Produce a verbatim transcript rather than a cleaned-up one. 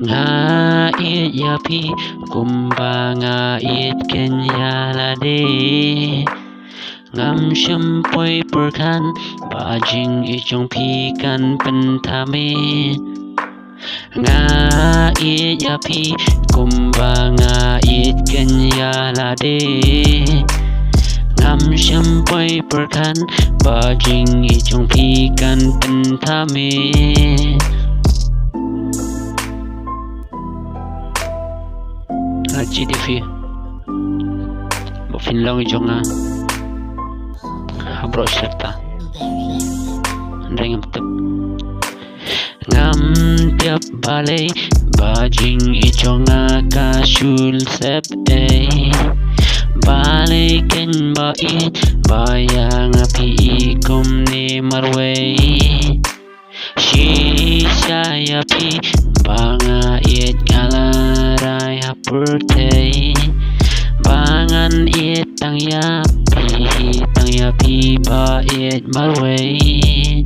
Nga ïeit ïa phi kumba nga ïeit kein ïa lade. Ngam shym poi pyrkhat ba jingïeit jong phi kan pynthame. Nga ïeit ïa phi kumba nga ïeit kein ïa lade. Ngam shym poi pyrkhat ba jingïeit jong phi kan pynthame. Nga ïeit ïa phi ba phin long jong nga ha baroh shi katta. Hynrei ngam tip, ngam tip balei ba jingïeit jong nga ka shu sep ei. Balei kein ba ïeit ba ïa nga phi i kumne marwei. Shisha ïa phi ba nga ïeit nga la rai ha pyrthei. Ba ngan ïeit tang ïa phi, tang ïa phi ba ïeit marwei.